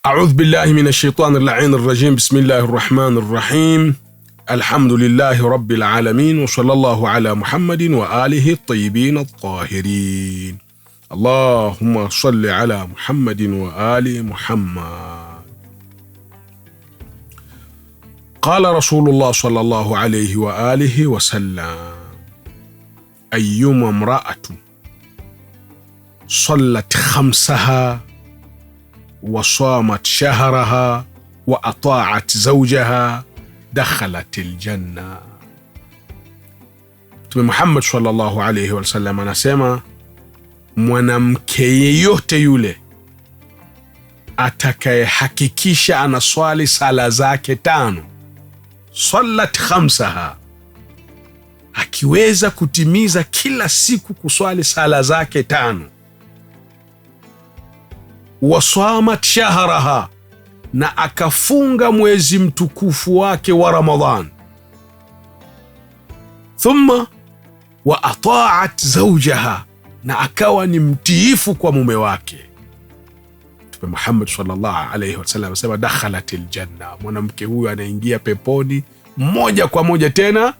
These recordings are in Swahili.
A'udhu billahi minash shaitani al-la'in ar-rajim. Bismillahir rahmanir rahim. Alhamdulillahi rabbil alamin wa sallallahu ala Muhammadin wa alihi at-tayyibin at-tahirin. Allahumma salli ala Muhammadin wa ali Muhammad. Qala Rasulullah sallallahu alayhi wa alihi wa sallam, ayyuma imra'atu sallat khamsaha wa samat shahraha wa ata'at zawjaha dakhalat aljanna. Mtume Muhammad sallallahu alayhi wa sallam anasema, mwanamke yeyote yule atakayehakikisha anaswali sala zake tano, sallat khamsaha, akiweza kutimiza kila siku kuswali sala zake tano, wasamat shahraha, na akafunga mwezi mtukufu wake wa Ramadhan, thumma wa ata'at zawjaha, na akawa ni mtiifu kwa mume wake. Mtume Muhammad sallallahu alayhi wasallam asema dakhalatil janna, mwanamke huyu anaingia peponi moja kwa moja, tena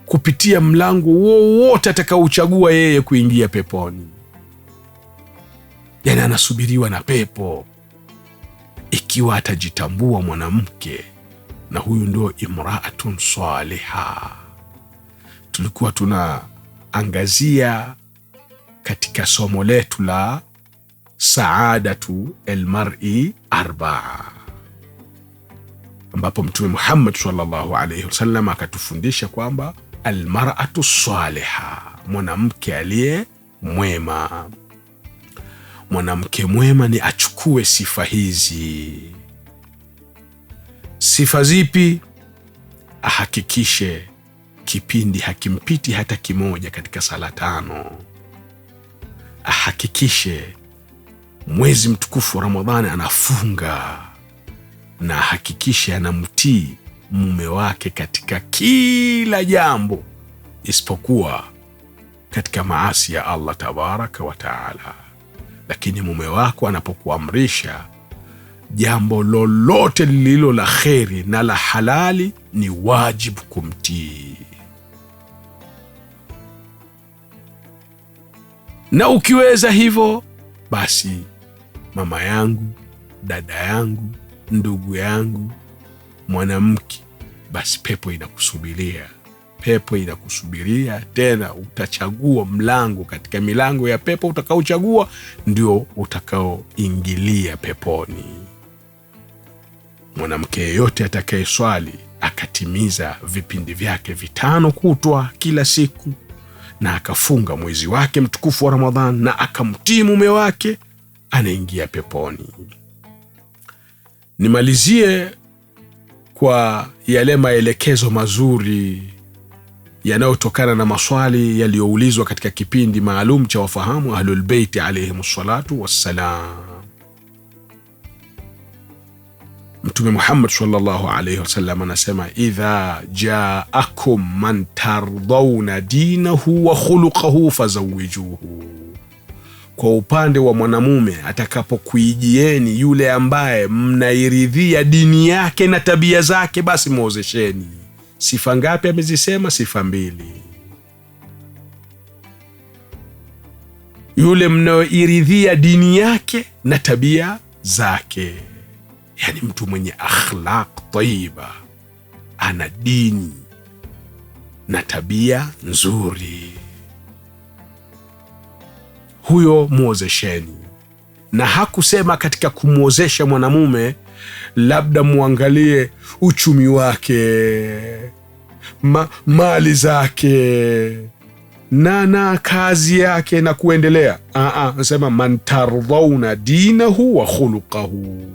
kupitia mlango wowote atakaochagua yeye kuingia peponi. Yani anasubiriwa na pepo ikiwa atajitambua mwanamke, na huyu ndio imraatun saliha. Tulikuwa tunaangazia katika somo letu la saadatu almar'i arbaa, ambapo Mtume Muhammad sallallahu alayhi wasallam akatufundisha kwamba almar'atu saliha, mwanamke aliye mwema. Mwanamke mwema ni achukue sifa hizi. Sifa zipi? Ahakikishe kipindi hakimpiti hata kimoja katika sala tano. Ahakikishe mwezi mtukufu wa Ramadhani anafunga, na ahakikishe anamtii mume wake katika kila jambo isipokuwa katika maasi ya Allah tabaraka wa taala. Lakini mume wako anapokuamrisha jambo lolote lililo la kheri na la halali, ni wajibu kumtii. Na ukiweza hivyo, basi mama yangu, dada yangu, ndugu yangu, mwanamke, basi pepo inakusubiria. Pepo inakusubiria. Tena utachagua mlango katika milango ya pepo, utakaochagua ndio utakaoingilia peponi. Mwanamke yeyote atakayeswali akatimiza vipindi vyake vitano kutwa kila siku, na akafunga mwezi wake mtukufu wa Ramadhan, na akamtii mume wake, anaingia peponi. Nimalizie kwa yale maelekezo mazuri yanayotokana na maswali yaliyoulizwa katika kipindi maalum cha wafahamu Ahlul Bait alayhim salatu wassalam. Mtume Muhammad sallallahu alayhi wasallam anasema, idha jaakum man tardawna dinahu wa khuluquhu fazawijuhu. Kwa upande wa mwanamume, atakapokuijieni yule ambaye mnairidhia dini yake na tabia zake, basi muozesheni. Sifa ngapi amezisema? Sifa mbili. Yule mnaoiridhia dini yake na tabia zake, yani mtu mwenye akhlaq tayyiba, ana dini na tabia nzuri, huyo muozesheni. Na hakusema katika kumwozesha mwanamume labda muangalie uchumi wake, mali zake na kazi yake na kuendelea. Anasema man tardhauna dinahu wa khuluquhu,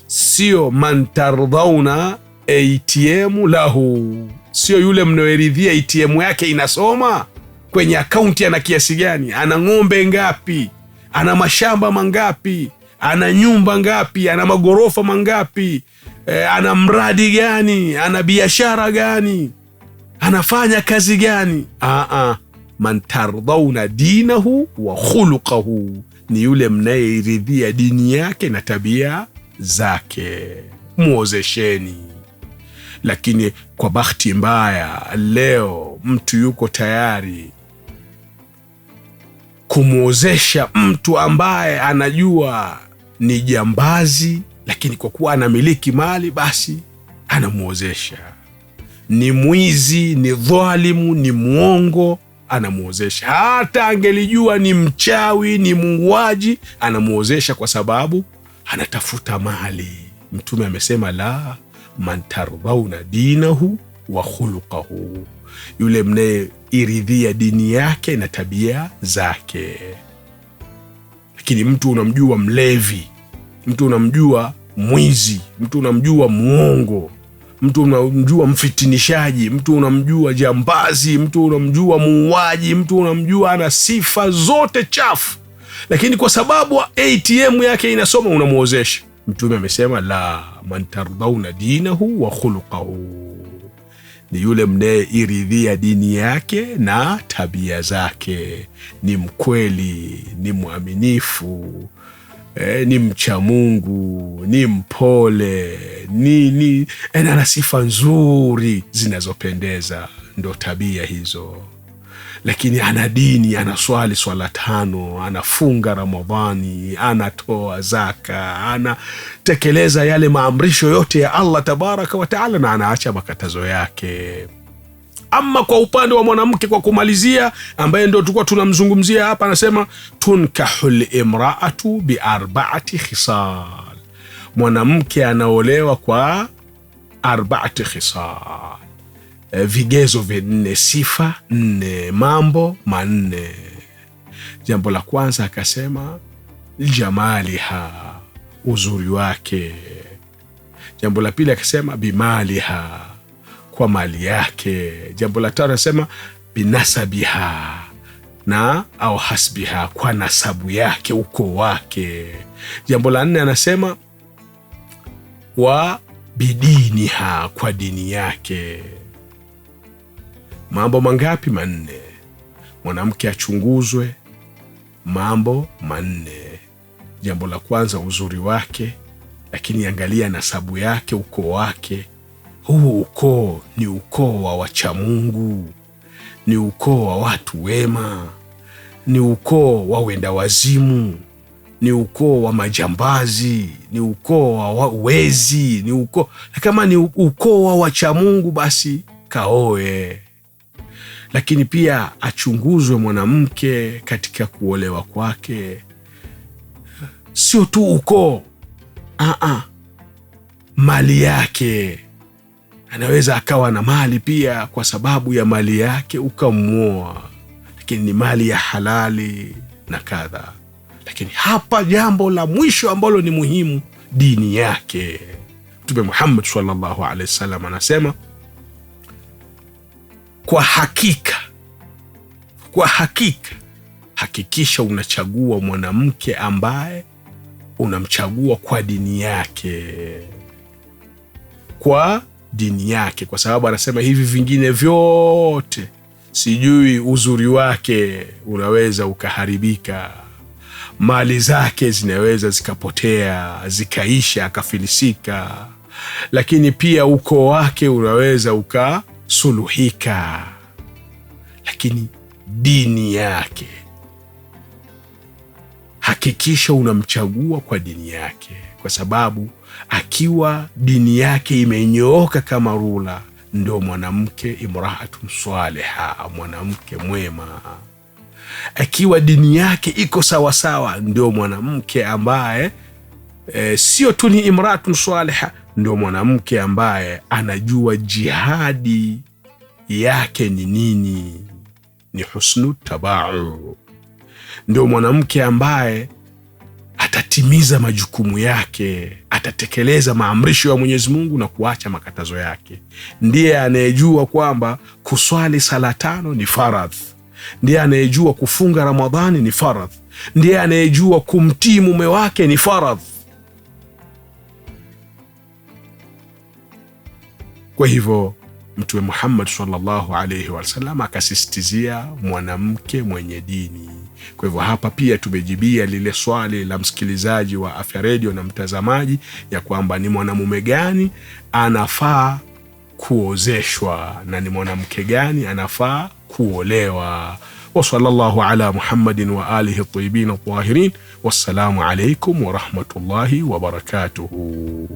sio man tardhauna ATM lahu, sio yule mnaoridhia ATM yake inasoma kwenye akaunti ana kiasi gani, ana ng'ombe ngapi, ana mashamba mangapi, ana nyumba ngapi, ana magorofa mangapi, ana mradi gani, ana biashara gani, anafanya kazi gani. Man tardhauna dinahu wa khuluquhu, ni yule mnayeiridhia dini yake na tabia zake, muozesheni. Lakini kwa bahati mbaya leo mtu yuko tayari kumwozesha mtu ambaye anajua ni jambazi, lakini kwa kuwa anamiliki mali basi anamwozesha. Ni mwizi, ni dhalimu, ni mwongo, anamwozesha. Hata angelijua ni mchawi, ni muuaji, anamwozesha kwa sababu anatafuta mali. Mtume amesema la man tardhauna dinahu wa khuluquhu, yule mnayeiridhia dini yake na tabia zake. Lakini mtu unamjua mlevi, mtu unamjua mwizi, mtu unamjua mwongo, mtu unamjua mfitinishaji, mtu unamjua jambazi, mtu unamjua muuaji, mtu unamjua ana sifa zote chafu, lakini kwa sababu ATM yake inasoma unamwozesha. Mtume amesema la man tardhauna dinahu wa khuluquhu, ni yule mnayeiridhia dini yake na tabia zake, ni mkweli, ni mwaminifu, ni mcha Mungu, ni mpole, ni ana sifa nzuri zinazopendeza, ndo tabia hizo. Lakini ana dini, anaswali swala tano, anafunga Ramadhani, anatoa zaka, anatekeleza yale maamrisho yote ya Allah tabaraka wa taala, na anaacha makatazo yake. Ama kwa upande wa mwanamke, kwa kumalizia, ambaye ndio tulikuwa tunamzungumzia hapa, anasema tunkahul imraatu bi arba'ati khisal, mwanamke anaolewa kwa arba'ati khisal, vigezo vinne, sifa nne, mambo manne. Jambo la kwanza akasema jamaliha, uzuri wake. Jambo la pili akasema bimaliha, kwa mali yake. Jambo la tatu anasema binasabiha na au hasbiha, kwa nasabu yake, ukoo wake. Jambo la nne anasema wa bidiniha, kwa dini yake. Mambo mangapi? Manne. Mwanamke achunguzwe mambo manne. Jambo la kwanza uzuri wake, lakini angalia nasabu yake, ukoo wake. Huu ukoo ni ukoo wa wachamungu, ni ukoo wa watu wema, ni ukoo wa wenda wazimu, ni ukoo wa majambazi, ni ukoo wa wezi, ni ukoo. Kama ni ukoo wa wachamungu basi kaoe. Lakini pia achunguzwe mwanamke katika kuolewa kwake, sio tu ukoo, mali yake. Anaweza akawa na mali pia, kwa sababu ya mali yake ukamwoa, lakini ni mali ya halali na kadha. Lakini hapa jambo la mwisho ambalo ni muhimu, dini yake. Mtume Muhammad sallallahu alaihi wasallam anasema kwa hakika, kwa hakika, hakikisha unachagua mwanamke ambaye unamchagua kwa dini yake, kwa dini yake, kwa sababu anasema hivi vingine vyote, sijui uzuri wake unaweza ukaharibika, mali zake zinaweza zikapotea, zikaisha, akafilisika, lakini pia ukoo wake unaweza ukasuluhika, lakini dini yake, hakikisha unamchagua kwa dini yake, kwa sababu akiwa dini yake imenyooka kama rula, ndo mwanamke imraatun saliha, mwanamke mwema. Akiwa dini yake iko sawasawa, ndio mwanamke ambaye sio tu ni imraatun saliha, ndio mwanamke ambaye anajua jihadi yake ni nini, ni husnu tabau. Ndio mwanamke ambaye atatimiza majukumu yake, atatekeleza maamrisho ya Mwenyezi Mungu na kuacha makatazo yake. Ndiye anayejua kwamba kuswali sala tano ni faradh, ndiye anayejua kufunga Ramadhani ni faradh, ndiye anayejua kumtii mume wake ni faradh. Kwa hivyo Mtume Muhammad sallallahu alaihi wasallam akasisitizia mwanamke mwenye dini. Kwa hivyo hapa pia tumejibia lile swali la msikilizaji wa Afya Radio na mtazamaji ya kwamba ni mwanamume gani anafaa kuozeshwa na ni mwanamke gani anafaa kuolewa. Wa sallallahu ala Muhammadin wa alihi tayyibin tahirin. Wassalamu alaikum wa rahmatullahi wa barakatuhu.